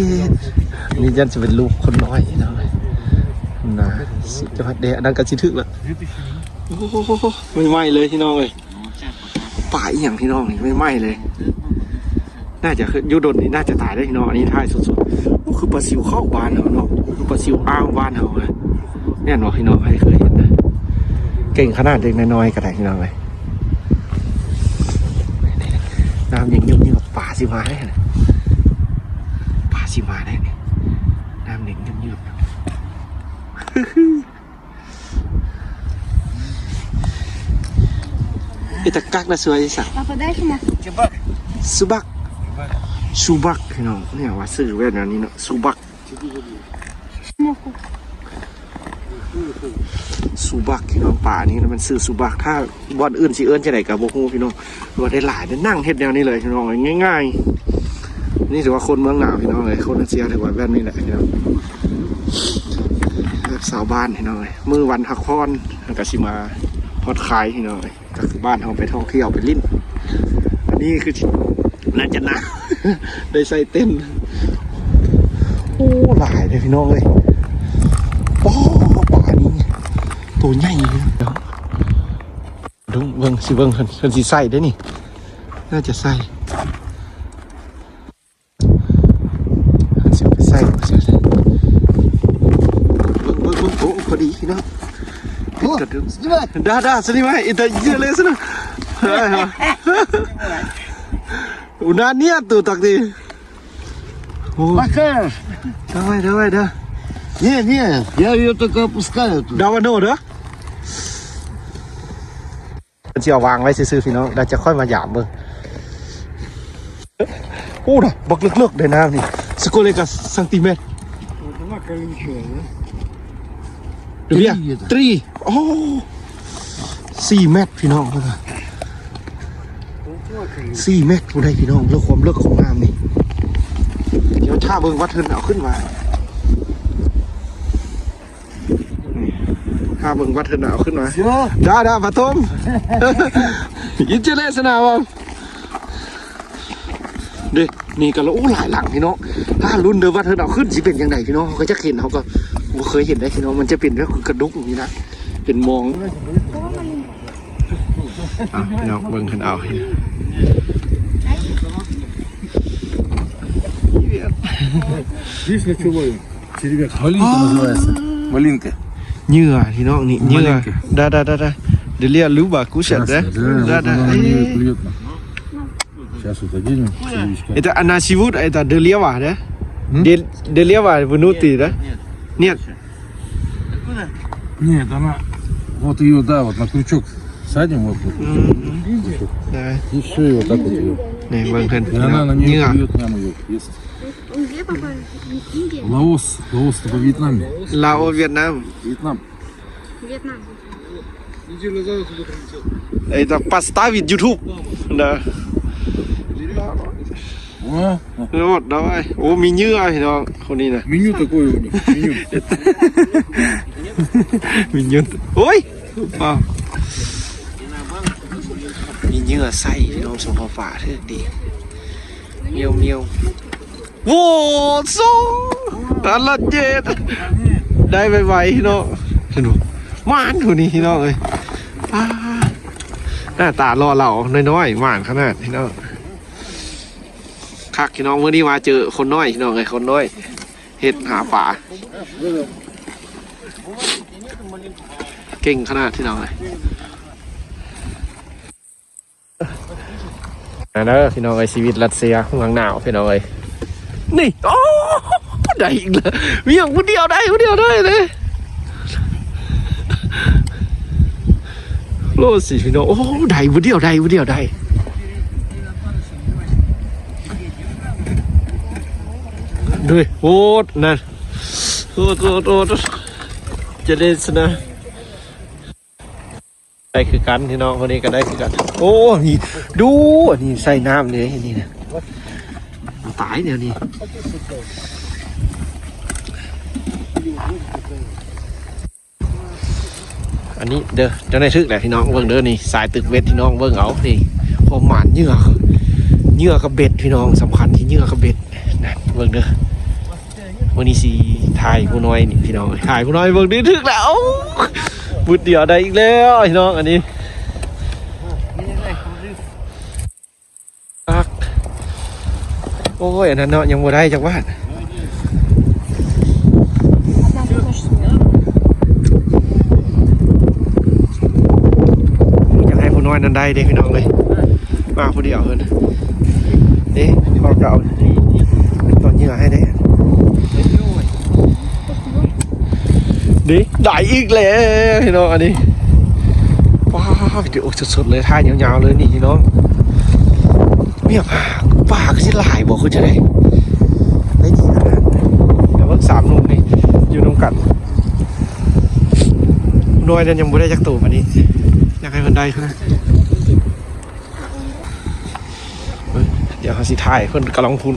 ນີ້ຢ້ານຈະເປັນລູກຄົນນ້ອຍເນາະນະ. ຊິຈະພັດແດ ອັນນັ້ນກໍຊິຖືກລະ. ໂອ້ໂຫ ໃໝ່ໆເລີຍພີ່ນ້ອງເອີຍ. ປາອີ່ຫຍັງພີ່ນ້ອງນີ້ ໃໝ່ໆເລີຍ. ໜ້າຈະຢູ່ດົນນີ້ໜ້າຈະຕາຍເດ້ເນາະ. ອັນນີ້ທ້າຍສຸດໆ. ໂອ້ ຄືປາຊິວເຂົ້າບ້ານເຮົາເນາະ, ຄືປາຊິວອ່າວບ້ານເຮົານະ. ແມ່ນບໍ່ພີ່ນ້ອງ? ໃຜເຄີຍເຫັນນະ? ເກັ່ງຂະໜາດເດັກນ້ອຍໆກໍໄດ້ພີ່ນ້ອງເອີຍ. ນ້ຳຍັງເງືອບໆ ປາຊິມາເດ້, ປາຊິມາເດ້. ນ້ຳຍັງເງືອບໆ. ເອຕາກັກນະສວຍສະ Папа, дай сюда. ສຸບັກ ສຸບັກ ພີ່ນ້ອງ. ແນວວ່າຊື່ແບບແນວນີ້ເນາະ ສຸບັກ Муху. ສຸບັກ ພີ່ນ້ອງ. ປານີ້ມັນຊື່ສຸບັກ ຖ້າບ່ອນອື່ນຊິເອີ້ນຈັ່ງໃດກໍບໍ່ຮູ້ພີ່ນ້ອງ. ວ່າໄດ້ຫຼາຍ ໄດ້ນັ່ງເຮັດແນວນີ້ເລີຍພີ່ນ້ອງ ງ່າຍໆ. ນີ້ຖືວ່າຄົນເມືອງໜາວພີ່ນ້ອງເອີຍ, ຄົນເອເຊຍຖືວ່າແບບນີ້ແຫຼະພີ່ນ້ອງ. ແບບຊາວບ້ານພີ່ນ້ອງເອີຍ, ມື້ວັນພັກຜ່ອນເຮົາກໍຊິມາຜ່ອນຄາຍພີ່ນ້ອງເອີຍ, ກໍຄືບ້ານເຮົາໄປທ່ອງທ່ຽວໄປຫຼິ້ນ. ອັນນີ້ຄືໜ້າຈະໜາວ ໄດ້ໃສ່ເຕັນ. ໂອ້ ຫຼາຍເດ້ພີ່ນ້ອງເອີຍ. ປ້າ ປານີ້ໂຕໃຫຍ່ເນາະ. ເບິ່ງ ເບິ່ງ ຊິເບິ່ງເພິ່ນ ເພິ່ນຊິໃສ່ເດ້ນີ້ ໜ້າຈະໃສ່ ເພິ່ນຊິເອົາໄປໃສ່ ເບິ່ງ ເບິ່ງ ເບິ່ງ. ໂອ້ ພໍດີເນາະ. ໂອ້ ດາ ດາ ສະລິມາ ອີຕາເຢເລສະນະ ອຸນາເນຍ ຕູຕັກດີ. О. Пока. Давай, давай, да. Не, не, я её только опускаю тут. Давай, ну, да? ເພິ່ນຊິເອົາວາງໄວ້ຊື່ໆ ພີ່ນ້ອງ, ແລ້ວຈະຄ່ອຍມາຢາມເບິ່ງ. ໂອ້ ນະ ບັກເລິກໆ ເດ້ນ້ຳນີ້. Сколько сантиметр? Вот она колючая, да? ເດວຽ Три где-то. ໂອ້ ສີ່ແມັດພີ່ນ້ອງ ສີ່ແມັດພຸ້ນໃດ໋ພີ່ນ້ອງ ເລື່ອງຄວາມເລິກຂອງນ້ຳນີ້. ດຽວຖ້າເບິ່ງວັດເພິ່ນເອົາຂຶ້ນມາ ຖ້າເບິ່ງວັດເພິ່ນເອົາຂຶ້ນມາ. Всё. Да, да, потом. Интересно вам. ເດ້ ນີ້ກໍ ໂອ້ ຫຼາຍຫຼັງພີ່ນ້ອງ. ຖ້າລຸ້ນເດີວ່າເພິ່ນເອົາຂຶ້ນຊິເປັນຈັ່ງໃດພີ່ນ້ອງ, ເຮົາກໍຢາກເຫັນ ເຮົາກໍບໍ່ເຄີຍເຫັນເດ້ພີ່ນ້ອງ. ມັນຈະເປັນແບບຄືກະດຸກນີ້ນະ ເປັນມອງ. ເອົາພີ່ນ້ອງເບິ່ງເພິ່ນເອົາ Здесь ничего. Червяк. Малинка называется. Малинка. ເຫຍື່ອພີ່ນ້ອງນີ້ ເຫຍື່ອ. Малинка. Да, да, да, да. Дерева любят кушать, да? Красная, да, да, вот да. Она на неё клюёт. Щас вот оденем, червячка. Это она живёт, это дерева, да? М? Де-, дерева внутри, да? Нет. Нет, она, вот её, да, вот на крючок садим, вот, вот, вот. Мгм. Крючок. Да. И всё, и вот так вот её. ນີ້ເບິ່ງເພິ່ນ И она на неё клюёт, прям её ест. Где, папа? Индия? Лаос, Лаос это во Вьетнаме. ລາວ ຫວຽດນາມ Вьетнам. Вьетнам. Это поставить YouTube, да. О, о. Вот, давай. О, меню, а, ну, хуйня. Меню такое у них, меню. ມີເຫຍື່ອ ໂອ້ຍ ວ້າວ ມີເຫຍື່ອໃສ່ພີ່ນ້ອງ ສຳເພາະປາຖືກດີ ມຽວໆ ໂອ້ໂຫ ອັນລະເຈັດ ໄດ້ໄວໆ ພີ່ນ້ອງ ເຫັນບໍ່ ໝານຜູ້ນີ້ ພີ່ນ້ອງເອີຍ ປາ ໜ້າຕາຫຼໍ່ເຫຼົ່າ ນ້ອຍໆ ໝານຂະໜາດ ພີ່ນ້ອງ ຄັກ ພີ່ນ້ອງ ມື້ນີ້ມາເຈີຄົນນ້ອຍ ພີ່ນ້ອງເອີຍ ຄົນນ້ອຍ ເຮັດຫາປາ ເກັ່ງຂະໜາດ ພີ່ນ້ອງເອີຍ ອັນເດີ ພີ່ນ້ອງເອີຍ ຊີວິດລັດເຊຍ ເມືອງໜາວ ພີ່ນ້ອງເອີຍ ນີ້ ໂອ້ ໄດ້ອີກແລ້ວ ມີຫຍັງຜູ້ດຽວໄດ້ ຜູ້ດຽວໄດ້ເດ້ ໂລດຊິ ພີ່ນ້ອງ ໂອ້ ໄດ້ຜູ້ດຽວ ໄດ້ຜູ້ດຽວ ໄດ້ ໂດຍ ໂອດ ນັ້ນ ໂອດ ໂອດ ໂອດ ຈະເດສະນາ ໄດ້ຄືກັນ ພີ່ນ້ອງ ຄົນນີ້ກໍໄດ້ຄືກັນ ໂອ້ ນີ້ ດູ ອັນນີ້ໃສ່ນ້ຳເດ້ ອັນນີ້ນະ ຕາຍແນວນີ້ ອັນນີ້ເດີ ຈັ່ງໄດ້ຖືກແຫຼະພີ່ນ້ອງ ເບິ່ງເດີ ນີ້ ສາຍຕຶກເບັດ ພີ່ນ້ອງ ເບິ່ງເອົາ ນີ້ ຄວາມໝານ ເຫຍື່ອ ເຫຍື່ອກັບເບັດ ພີ່ນ້ອງ ສຳຄັນທີ່ເຫຍື່ອກັບເບັດ ນະ ເບິ່ງເດີ ມື້ນີ້ຊິຖ່າຍຜູ້ນ້ອຍນີ້ ພີ່ນ້ອງ ຖ່າຍຜູ້ນ້ອຍເບິ່ງ ນີ້ ຖືກແລ້ວ ບຶດດຽວໄດ້ອີກແລ້ວ ພີ່ນ້ອງ ອັນນີ້ ຄັກ ໂອ້ຍ ອັນນັ້ນເນາະ ຍັງບໍ່ໄດ້ຈັກບາດ. ຢາກໃຫ້ຜູ້ນ້ອຍນັ້ນໄດ້ເດ້ພີ່ນ້ອງເອີຍ ມາຜູ້ດຽວເພິ່ນເດ້. ພໍ່ເຈົ້າ ຕອນເຫຍື່ອໃຫ້ເດ້. ນີ້ໄດ້ອີກແລ້ວພີ່ນ້ອງ. ອັນນີ້ ວ້າ ວິດີໂອສົດໆເລີຍ ຖ່າຍຍາວໆເລີຍນີ້ພີ່ນ້ອງ. ເມຍ ປາ ປາຄືຊິຫຼາຍບໍ່ ຄືຈະໄດ້ ໄດ້ດີຂະໜາດ. ດຽວເບິ່ງສາມໜຸ່ມນີ້ຢູ່ນຳກັນ. ນ້ອຍນັ້ນຍັງບໍ່ໄດ້ຈັກໂຕປານນີ້ ຢາກໃຫ້ເພິ່ນໄດ້ຂະໜາດ. ເບິ່ງ ດຽວເຮົາຊິຖ່າຍ ເພິ່ນກຳລັງພຸ້ນ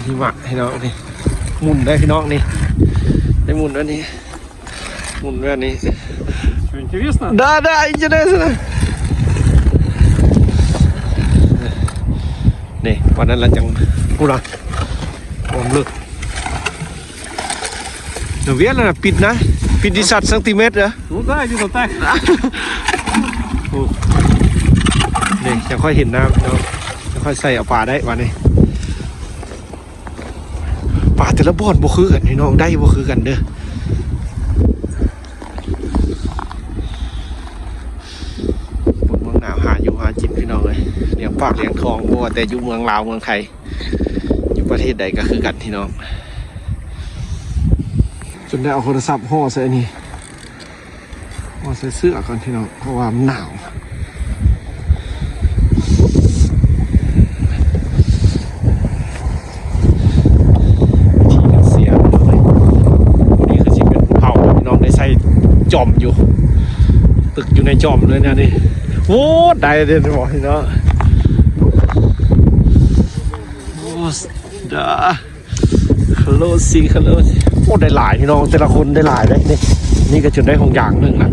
ຫິມະພີ່ນ້ອງ. ນີ້ໝຸ່ນໄດ້ພີ່ນ້ອງ ນີ້ໄດ້ໝຸ່ນແບບນີ້ ໝຸ່ນແບບນີ້. Всё интересно? Да, да, интересно. ນີ້ ວັນນັ້ນລະຈັ່ງ ພຸ້ນລະ ຄວາມເລິກ. Наверное ປິດນະ пятьдесят сантиметров. Ну да, где-то так. ໂອ້ ນີ້ ຍັງຄ່ອຍເຫັນນ້ຳເນາະ ຍັງຄ່ອຍໃສ່ເອົາປາໄດ້ບາດນີ້. ປາແຕ່ລະບ່ອນບໍ່ຄືກັນພີ່ນ້ອງ ໄດ້ບໍ່ຄືກັນເດີ. ຄົນເມືອງໜາວຫາຢູ່ຫາກິນພີ່ນ້ອງເອີຍ ລ້ຽງປາກລ້ຽງທ້ອງ ບໍ່ວ່າແຕ່ຢູ່ເມືອງລາວເມືອງໄທ ຢູ່ປະເທດໃດກໍຄືກັນພີ່ນ້ອງ. ຈົນໄດ້ເອົາໂທລະສັບຫໍ່ໃສ່ອັນນີ້ ຂໍໃສ່ເສື້ອກ່ອນພີ່ນ້ອງ ເພາະວ່າມັນໜາວ. ທີ່ຣັດເຊຍພີ່ນ້ອງເອີຍ ຜູ້ນີ້ຄືຊິເປັນຜູ້ເຖົ້າພີ່ນ້ອງ ໄດ້ໃສ່ຈອມຢູ່ ຕຶກຢູ່ໃນຈອມເລີຍແນວນີ້. ໂອ້ ໄດ້ເດ້ບໍ່ພີ່ນ້ອງ. ໂອ້ ດາ ຄາໂລຊິ ຄາໂລຊິ. ໂອ້ ໄດ້ຫຼາຍພີ່ນ້ອງ ແຕ່ລະຄົນໄດ້ຫຼາຍເດ້. ນີ້ ນີ້ກໍຈົນໄດ້ຫົງຢາງໜຶ່ງລະ.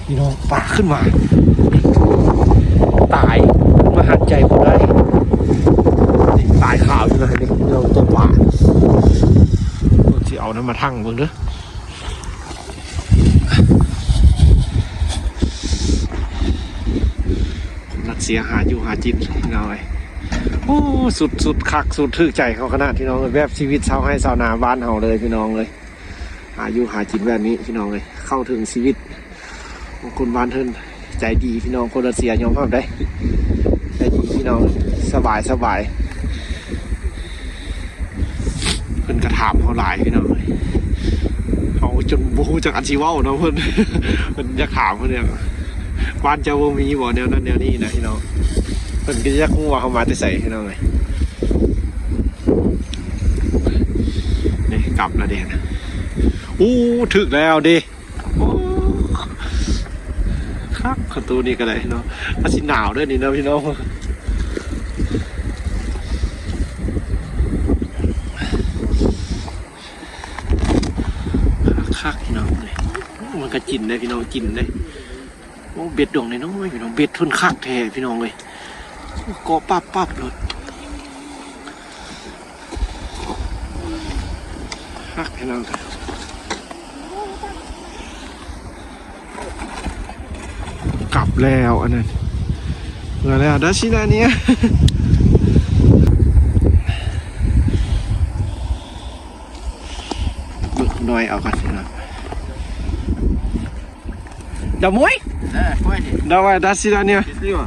ພີ່ນ້ອງ ປາຂຶ້ນມາ ຕາຍ ມາຫັນໃຈບໍ່ໄດ້ ນີ້ ຕາຍຄາຢູ່ນະ. ນີ້ ພີ່ນ້ອງ ຕົວປາ ຊິເອົານັ້ນມາທັງເບິ່ງເດີ. ຄົນຣັດເຊຍຫາຢູ່ຫາກິນພີ່ນ້ອງເອີຍ. ໂອ້ ສຸດ ສຸດຄັກ ສຸດຖືກໃຈເຂົາຂະໜາດພີ່ນ້ອງເອີຍ ແບບຊີວິດຊາວໄຮ່ຊາວນາບ້ານເຮົາເລີຍພີ່ນ້ອງເອີຍ. ຫາຢູ່ຫາກິນແບບນີ້ພີ່ນ້ອງເອີຍ ເຂົ້າເຖິງຊີວິດຂອງຄົນບ້ານເພິ່ນ. ໃຈດີພີ່ນ້ອງ ຄົນຣັດເຊຍຍອມຮັບໄດ້ ໃຈດີພີ່ນ້ອງ ສະບາຍ ສະບາຍ. ເພິ່ນກໍຖາມເຮົາຫຼາຍພີ່ນ້ອງເອີຍ ເຮົາຈົນບໍ່ຮູ້ຈັກອັນຊິເວົ້າເນາະ. ເພິ່ນ ເພິ່ນຢາກຖາມ ເພິ່ນຢາກ ບ້ານເຈົ້າບໍ່ມີບໍ່ແນວນັ້ນແນວນີ້ນະພີ່ນ້ອງ. ເພິ່ນກໍຢາກຮູ້ວ່າເຮົາມາແຕ່ໃສພີ່ນ້ອງເອີຍ. ນີ້ກັບແລ້ວເດ້ ໂອ້ ຖືກແລ້ວເດ້. ໂອ້ ຄັກ ປະຕູນີ້ກໍໄດ້ເນາະ ອາດຊິໜາວເດີນີ້ເນາະພີ່ນ້ອງ. ຄັກໆ ພີ່ນ້ອງເອີຍ ມັນກໍຈິນໄດ້ພີ່ນ້ອງ ຈິນໄດ້. ໂອ້ ເບັດດອງນ້ອຍໆ ພີ່ນ້ອງ ເບັດເພິ່ນຄັກແທ້ພີ່ນ້ອງເອີຍ ເກາະປັບໆ ໂລດ. ຄັກພີ່ນ້ອງ ກັບແລ້ວອັນນັ້ນ ເມືອແລ້ວ ໄດ້ຊິໄດ້ນີ້. ເບິ່ງນ້ອຍເອົາກ່ອນພີ່ນ້ອງ. Домой? Да, хватит. Давай, до свидания. Счастливо.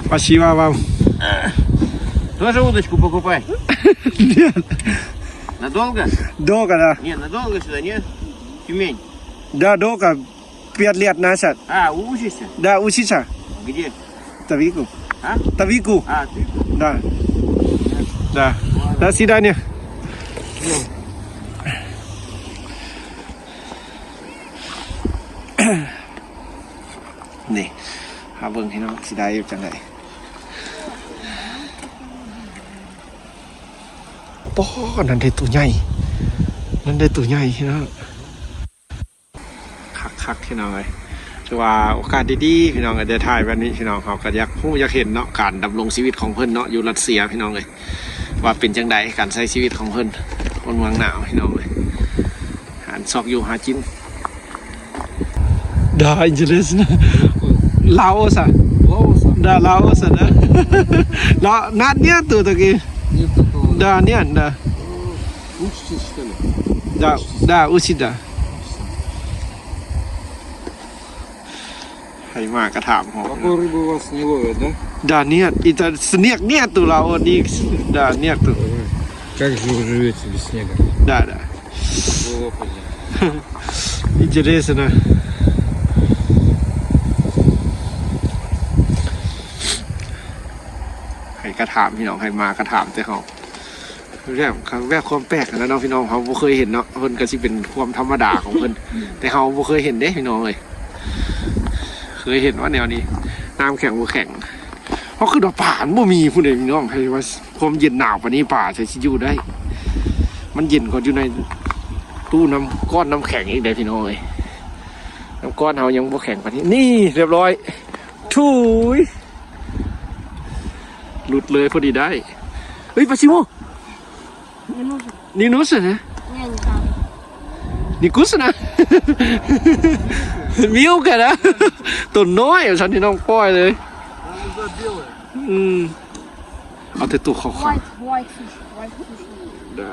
Спасибо вам. Тоже удочку покупай? Нет. Надолго? Долго, да. Не, надолго сюда, нет? Тюмень. Да, долго. Пять лет назад. А, учишься? Да, учиться. Где? Tawiku. А? Tawiku. А, Tawiku. Да. Да. Ладно. До свидания. Ну. ນີ້ ຫາເບິ່ງພີ່ນ້ອງ ຊິໄດ້ຢູ່ຈັ່ງໃດ. ປ້ອ ນັ້ນໄດ້ໂຕໃຫຍ່ ນັ້ນໄດ້ໂຕໃຫຍ່ພີ່ນ້ອງ. ຄັກໆ ພີ່ນ້ອງເອີຍ ຖືວ່າໂອກາດດີໆ ພີ່ນ້ອງເອີຍ ໄດ້ຖ່າຍແບບນີ້ ພີ່ນ້ອງເຮົາກໍຢາກຮູ້ຢາກເຫັນເນາະ ການດຳລົງຊີວິດຂອງເພິ່ນເນາະ ຢູ່ຣັດເຊຍ ພີ່ນ້ອງເອີຍ ວ່າເປັນຈັ່ງໃດການໃຊ້ຊີວິດຂອງເພິ່ນ ຄົນເມືອງໜາວ ພີ່ນ້ອງເອີຍ. ການຊອກຢູ່ຫາກິນ Да, интересно. Лаоса. Лаоса. Да, Лаоса, да. Ла-, на-, нету таких. Нет такого. Да, нет, да. Учти, что ли? Да, да, учти, да. ໃຫ້ມາກະຖາມເຮົາ А по рыбу вас не ловят, да? Да нет, это снег нету, Лаос, и, да, нету. Как же вы живёте без снега? Да, да. Было бы. Интересно. ໃຫ້ກະຖາມ ພີ່ນ້ອງ ໃຫ້ມາກະຖາມແຕ່ເຮົາ ແບບ ແບບຄວາມແປກຫັ້ນແຫຼະເນາະ ພີ່ນ້ອງ ເຮົາບໍ່ເຄີຍເຫັນເນາະ ເພິ່ນກະຊິເປັນຄວາມທຳມະດາຂອງເພິ່ນ ແຕ່ເຮົາບໍ່ເຄີຍເຫັນເດ້ ພີ່ນ້ອງເອີຍ ເຄີຍເຫັນວ່າແນວນີ້ ນ້ຳແຂງບໍ່ແຂງ ເຮົາຄິດວ່າປາມັນບໍ່ມີພຸ້ນເດ້ ພີ່ນ້ອງ ໃຫ້ວ່າ ຄວາມເຢັນໜາວປານນີ້ປາໃສຊິຢູ່ໄດ້ ມັນເຢັນກວ່າຢູ່ໃນຕູ້ນ້ຳ ກ້ອນນ້ຳແຂງອີກເດ້ພີ່ນ້ອງເອີຍ ນ້ຳກ້ອນເຮົາຍັງບໍ່ແຂງປານນີ້ ນີ້ ຮຽບຮ້ອຍ ທຸຍ ຫຼຸດເລີຍ ພໍດີໄດ້ ເອີຍ ປາຊິໂມ Ненужно, да? Не, не надо. Не кусана? Мелкая, да? ໂຕນ້ອຍ ວ່າຊັ້ນ ພີ່ນ້ອງ ປ່ອຍເລີຍ ອືມ ເອົາແຕ່ໂຕຂາວໆ White, white fish, white fish. ໄດ້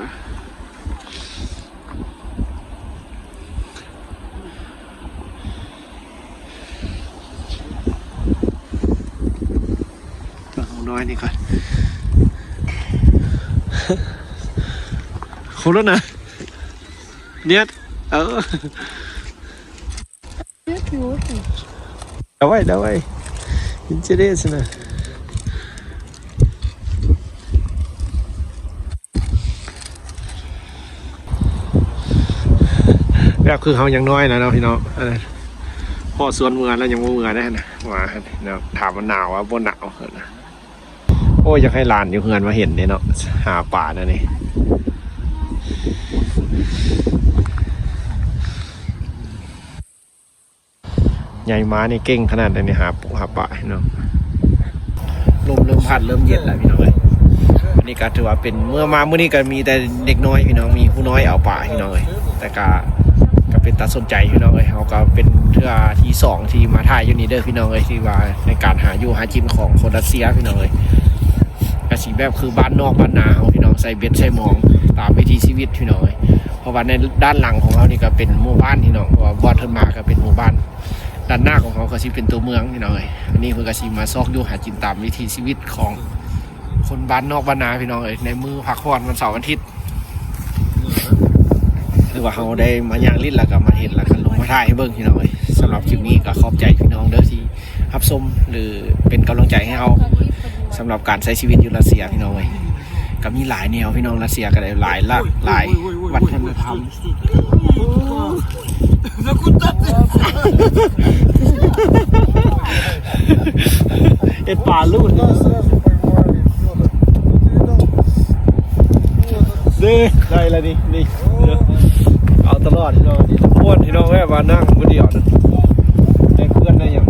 ເບິ່ງນ້ອຍນີ້ກ່ອນ ຄົນລະນະ ນຽດ ເອີ Давай, давай. Интересно. ແບບຄືເຮົາຍັງນ້ອຍນະເນາະ ພີ່ນ້ອງ ອັນນັ້ນ ພໍຊວນເມືອແລ້ວຍັງບໍ່ເມືອໄດ້ຫັ້ນນະ ວ່າເນາະ ຖາມວ່າໜາວ ວ່າບໍ່ໜາວ ໂອ້ຍ ຢາກໃຫ້ຫຼານຢູ່ເຮືອນມາເຫັນເດ້ເນາະ ຫາປາແນວນີ້ ໃຫຍ່ມານີ້ເກັ່ງຂະໜາດໃດນີ້ ຫາປູຫາປາເນາະ ລົມເລີ່ມພັດເລີ່ມເຢັນແລ້ວພີ່ນ້ອງເອີຍ ອັນນີ້ກະຖືວ່າເປັນ ເມື່ອມາມື້ນີ້ກະມີແຕ່ເດັກນ້ອຍພີ່ນ້ອງ ມີຜູ້ນ້ອຍເອົາປາພີ່ນ້ອງເອີຍ ແຕ່ກະ ກະເປັນຕາສົນໃຈພີ່ນ້ອງເອີຍ ເຮົາກະເປັນເທື່ອທີສອງທີ່ມາຖ່າຍຢູ່ນີ້ເດີພີ່ນ້ອງເອີຍ ທີ່ວ່າໃນການຫາຢູ່ຫາກິນຂອງຄົນຣັດເຊຍພີ່ນ້ອງເອີຍ ກະຊິແບບຄືບ້ານນອກບ້ານນາເຮົາພີ່ນ້ອງ ໃສ່ເບັດໃສ່ມອງຕາມວິຖີຊີວິດພີ່ນ້ອງເອີຍ ເພາະວ່າໃນດ້ານຫຼັງຂອງເຮົານີ້ກະເປັນໝູ່ບ້ານພີ່ນ້ອງ ເພາະວ່າບ່ອນເທິງມາກະເປັນໝູ່ບ້ານ ດ້ານໜ້າຂອງເຮົາກະຊິເປັນຕົວເມືອງພີ່ນ້ອງເອີຍ ອັນນີ້ເພິ່ນກະຊິມາຊອກຢູ່ຫາກິນຕາມວິຖີຊີວິດຂອງຄົນບ້ານນອກບ້ານນາພີ່ນ້ອງເອີຍ ໃນມື້ພັກຜ່ອນວັນເສົາວັນອາທິດ ຄືວ່າເຮົາໄດ້ມາຍ່າງຫຼິ້ນ ແລ້ວກະມາເຫັນ ແລ້ວກະລົງມາຖ່າຍໃຫ້ເບິ່ງພີ່ນ້ອງເອີຍ ສຳລັບຄລິບນີ້ກະຂອບໃຈພີ່ນ້ອງເດີທີ່ຮັບຊົມ ຫຼື ເປັນກຳລັງໃຈໃຫ້ເຮົາ ສຳລັບການໃຊ້ຊີວິດຢູ່ຣັດເຊຍພີ່ນ້ອງເອີຍ ກະມີຫຼາຍແນວພີ່ນ້ອງ ຣັດເຊຍກະໄດ້ຫຼາຍຫຼາກຫຼາຍວັດທະນະທຳ ເຮັດປາລູດ ເດ້ ໄດ້ລະນີ້ ນີ້ ເອົາຕະຫຼອດພີ່ນ້ອງ ນີ້ທຸກຄົນພີ່ນ້ອງເອີຍ ວ່ານັ່ງຜູ້ດຽວນະ ໄດ້ເພື່ອນໄດ້ຫຍັງ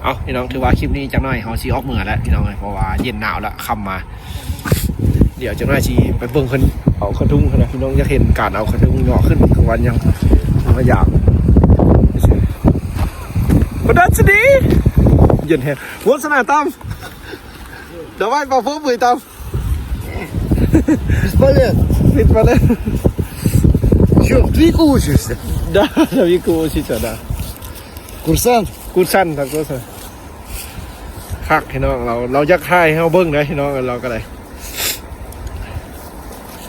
ເອົາພີ່ນ້ອງ ຖືວ່າຄລິບນີ້ຈັກໜ້ອຍເຮົາຊິອອກເມືອແລ້ວພີ່ນ້ອງເອີຍ ເພາະວ່າເຢັນໜາວແລ້ວ ຄ່ຳມາ ດຽວຈັກໜ້ອຍຊິໄປເບິ່ງເພິ່ນເອົາຂະທຸງຫັ້ນນະ ພີ່ນ້ອງຢາກເຫັນການເອົາຂະທຸງເຍາະຂຶ້ນ ຄືວ່າຍັງມາຢາມ Подожди! ເຢັນແຮງ Можно там? Давай попробуй там. Бесполезно. Бесполезно. Чё, в Твику учишься? Да, на Твику учиться, да. Курсант? Курсант, да, курсант. ຄັກພີ່ນ້ອງ ລາວ ລາວຢາກຖ່າຍໃຫ້ເຮົາເບິ່ງເດ້ພີ່ນ້ອງ ລາວກະໄດ້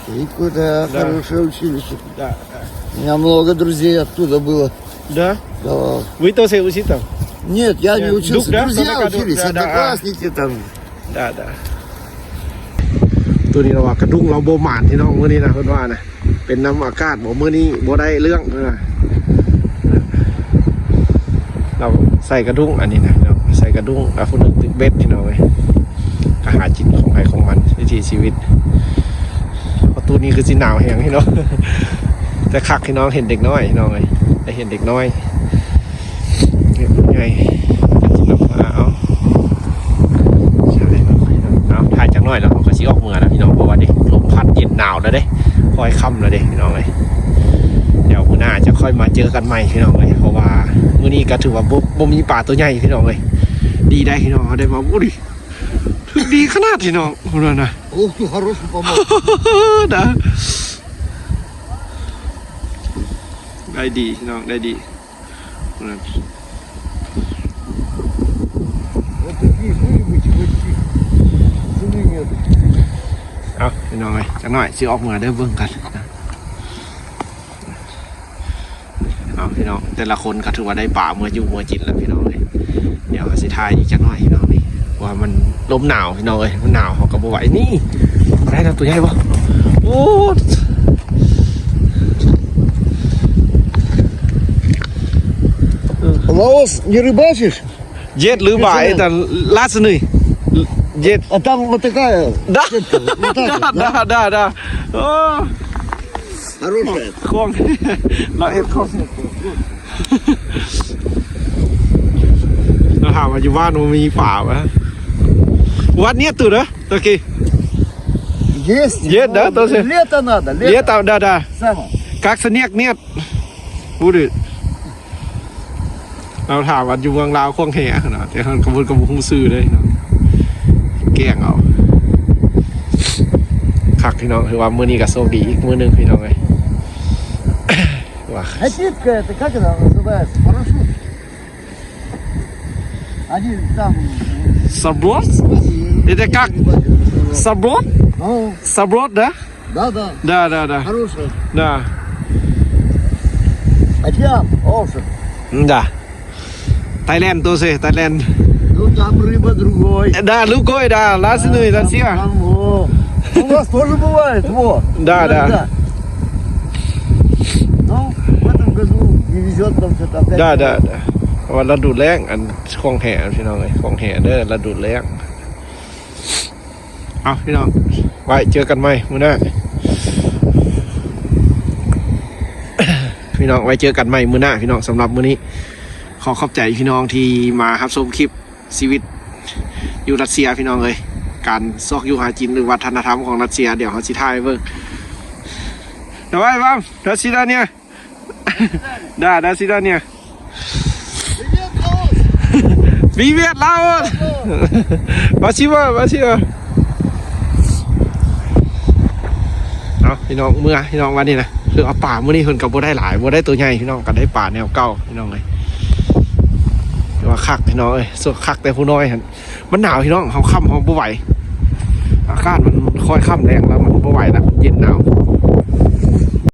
Твику, да, хорошее училище. Да, да. У меня много друзей оттуда было. Да? Да. Вы тоже учитесь там? Нет, я не учился. Друзья учились, одноклассники там. Да, да. ໂຕນີ້ລາວວ່າກະດຸກລາວບໍ່ໝານພີ່ນ້ອງ ມື້ນີ້ນະ ເພິ່ນວ່ານະ ເປັນນຳອາກາດບໍ່ ມື້ນີ້ບໍ່ໄດ້ເລື່ອງ ເອີ ລາວໃສ່ກະດຸກອັນນີ້ນະເນາະ ໃສ່ກະດຸກ ແລ້ວຜູ້ໜຶ່ງຕຶກເບັດພີ່ນ້ອງເອີຍ ກະຫາກິນຂອງໃຜຂອງມັນ ວິຖີຊີວິດ ປະຕູນີ້ຄືຊິໜາວແຮງພີ່ນ້ອງ ແຕ່ຄັກພີ່ນ້ອງ ເຫັນເດັກນ້ອຍພີ່ນ້ອງເອີຍ ໄດ້ເຫັນເດັກນ້ອຍ ໃຫຍ່ ເອົາ ເອົາ ຖ່າຍຈັກໜ້ອຍແລ້ວເຮົາກະຊິອອກເມືອແລ້ວພີ່ນ້ອງ ເພາະວ່ານີ້ລົມພັດເຢັນໜາວແລ້ວເດ້ ຄ່ອຍຄ່ຳແລ້ວເດ້ພີ່ນ້ອງເອີຍ ໃນ ດຽວມື້ໜ້າຈະຄ່ອຍມາເຈີກັນໃໝ່ພີ່ນ້ອງເອີຍ ເພາະວ່າມື້ນີ້ກໍຖືວ່າບໍ່ ບໍ່ມີປາໂຕໃຫຍ່ພີ່ນ້ອງເອີຍ. ດີໄດ໋ພີ່ນ້ອງ ເຮົາໄດ້ມາ ໂອ້ ດີ ຖືກດີຂະໜາດພີ່ນ້ອງ ພຸ້ນນະ. Ух ты, хороший помог. ນະ ໄດ້ດີພີ່ນ້ອງ ໄດ້ດີ. ເອົາ ພີ່ນ້ອງເອີຍ ຈັກໜ້ອຍຊິອອກເມືອເດີ ເບິ່ງກັນ. ເອົາ ພີ່ນ້ອງ ແຕ່ລະຄົນກໍຖືວ່າໄດ້ປາເມືອຢູ່ເມືອກິນແລ້ວພີ່ນ້ອງເອີຍ. ດຽວເຮົາຊິຖ່າຍອີກຈັກໜ້ອຍພີ່ນ້ອງນີ້ ເພາະວ່າມັນລົມໜາວພີ່ນ້ອງເອີຍ ມັນໜາວເຮົາກໍບໍ່ໄຫວ. ນີ້ ໄດ້ແລ້ວ ໂຕໃຫຍ່ບໍ່? ໂອ້ Лаос не рыбачишь? Ед, рыба, это ласны. Ед. А там вот такая сетка, вот так вот, да? Да, да, да. О. Хорошая. ຂອງ ລາວເຮັດຂອງ ລາວຖາມວ່າຢູ່ບ້ານບໍ່ມີປາຫວາ? ວັດເນຍ ຕູ ເດີ ໂອເຄ. Есть. Ед, да, тоже. Лето надо, лето. Лето, да, да. Само. Как снег нет. ບໍ່ໄດ້ ລາວຖາມວ່າຢູ່ເມືອງລາວຂອງແຫນະ ແຕ່ເຮົາກໍບໍ່ ກໍບໍ່ຮູ້ຊື່ເດ້ເນາະ ແກ້ງເອົາ. ຄັກພີ່ນ້ອງ ຖືວ່າມື້ນີ້ກໍໂຊກດີອີກມື້ໜຶ່ງພີ່ນ້ອງເອີຍ ວ່າ Хотите, это как это называется? Парашют. Они там Саблот? Это как? Саблот? Ну. Саблот, да? Да, да. Да, да, да. Хорошая. Да. А где? Оушен. Да. Таиланд тоже, Таиланд. Ну, там рыба другой. Да, другой, да. Ласны, да, Россия. Там, о. У нас тоже бывает, во. Да, да. Иногда. Ну, в этом году не везёт нам что-то опять. Да, да, да. ເພາະວ່າລະດູແລ້ງ ອັນ ຂອງແທ້ພີ່ນ້ອງເອີຍ ຂອງແທ້ເດີ ລະດູແລ້ງ. ເອົາ ພີ່ນ້ອງ ໄວ້ເຈີກັນໃໝ່ມື້ໜ້າ ພີ່ນ້ອງ ໄວ້ເຈີກັນໃໝ່ມື້ໜ້າ ພີ່ນ້ອງ. ສຳລັບມື້ນີ້ ຂໍຂອບໃຈພີ່ນ້ອງທີ່ມາຮັບຊົມຄລິບຊີວິດຢູ່ຣັດເຊຍ ພີ່ນ້ອງເອີຍ ການຊອກຢູ່ຫາກິນ ຫຼື ວັດທະນະທຳຂອງຣັດເຊຍ ດຽວເຮົາຊິຖ່າຍໃຫ້ເບິ່ງ. Давай, вам, до свидания. Да, до свидания. Привет, Лаос. Спасибо, спасибо. ເອົາ ພີ່ນ້ອງ ເມືອ ພີ່ນ້ອງ ວັນນີ້ນະ ຄືເອົາປາມື້ນີ້ເພິ່ນກໍບໍ່ໄດ້ຫຼາຍ ບໍ່ໄດ້ໂຕໃຫຍ່ ພີ່ນ້ອງ ກໍໄດ້ປາແນວເກົ່າ ພີ່ນ້ອງເອີຍ. ແຕ່ວ່າຄັກ ພີ່ນ້ອງເອີຍ ສວກຄັກແຕ່ຜູ້ນ້ອຍຫັ້ນ. ມັນໜາວ ພີ່ນ້ອງ ເຮົາຄ້ຳເຮົາບໍ່ໄຫວ ອາກາດມັນຄ່ອຍຄ່ຳແລງແລ້ວ ມັນບໍ່ໄຫວແລ້ວ ເຢັນໜາວ.